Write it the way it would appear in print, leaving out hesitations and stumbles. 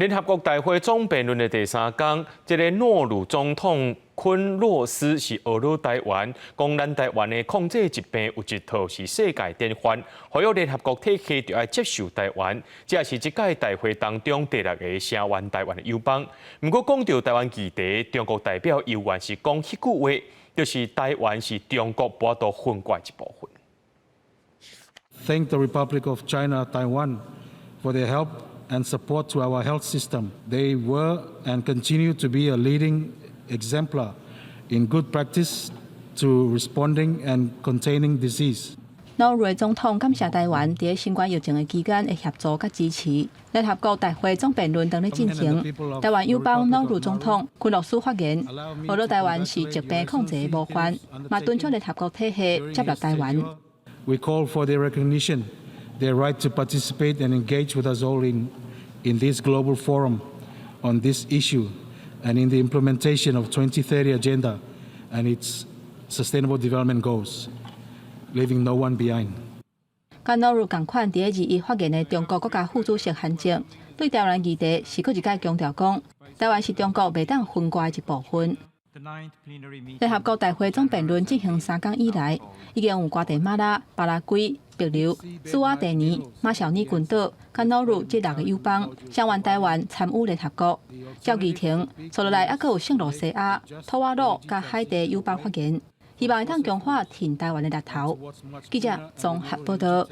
聯合國大會總辯論的第三工，這个諾魯總統昆洛斯是呵咾台灣，講咱台灣的控制疾病有一套是世界典範，呼籲聯合國體系著愛接受台灣，這也是這屆大會當中第六个聲援台灣的友邦。毋過講著台灣議題，中國代表猶原是講彼句話，就是台灣是中國無法度分割的一部分。 Thank the Republic of China, Taiwan, for their help and support to our health system. They were and continue to be a leading exemplar in good practice to responding and containing disease. 瑙魯總統感謝台灣佇新冠疫情的期間的協助佮支持。聯合國大會總辯論當咧進行，台灣友邦瑙魯總統昆洛斯發言，呵咾台灣是疾病控制的模範，嘛敦促聯合國體系接納台灣。 We call for their recognition, their right to participate and engage with us all in this global forum on this issue and in the implementation of 2030 Agenda and its Sustainable Development Goals, leaving no one behind. 佮瑙魯仝款佇咧21發言的中國國家副主席韓正，對台灣議題是閣一擺強調講，台灣是中國袂當分割的一部分。聯合國大會總辯論進行3工以來，已經有瓜地馬拉、巴拉圭、帛琉、史瓦帝尼、馬紹爾群島、佮瑙魯這六个友邦聲援台灣參與聯合國。照議程，紲落來猶閣有聖盧西亞、吐瓦魯佮海地友邦發言，希望會當強化挺台灣的力頭。記者綜合報導。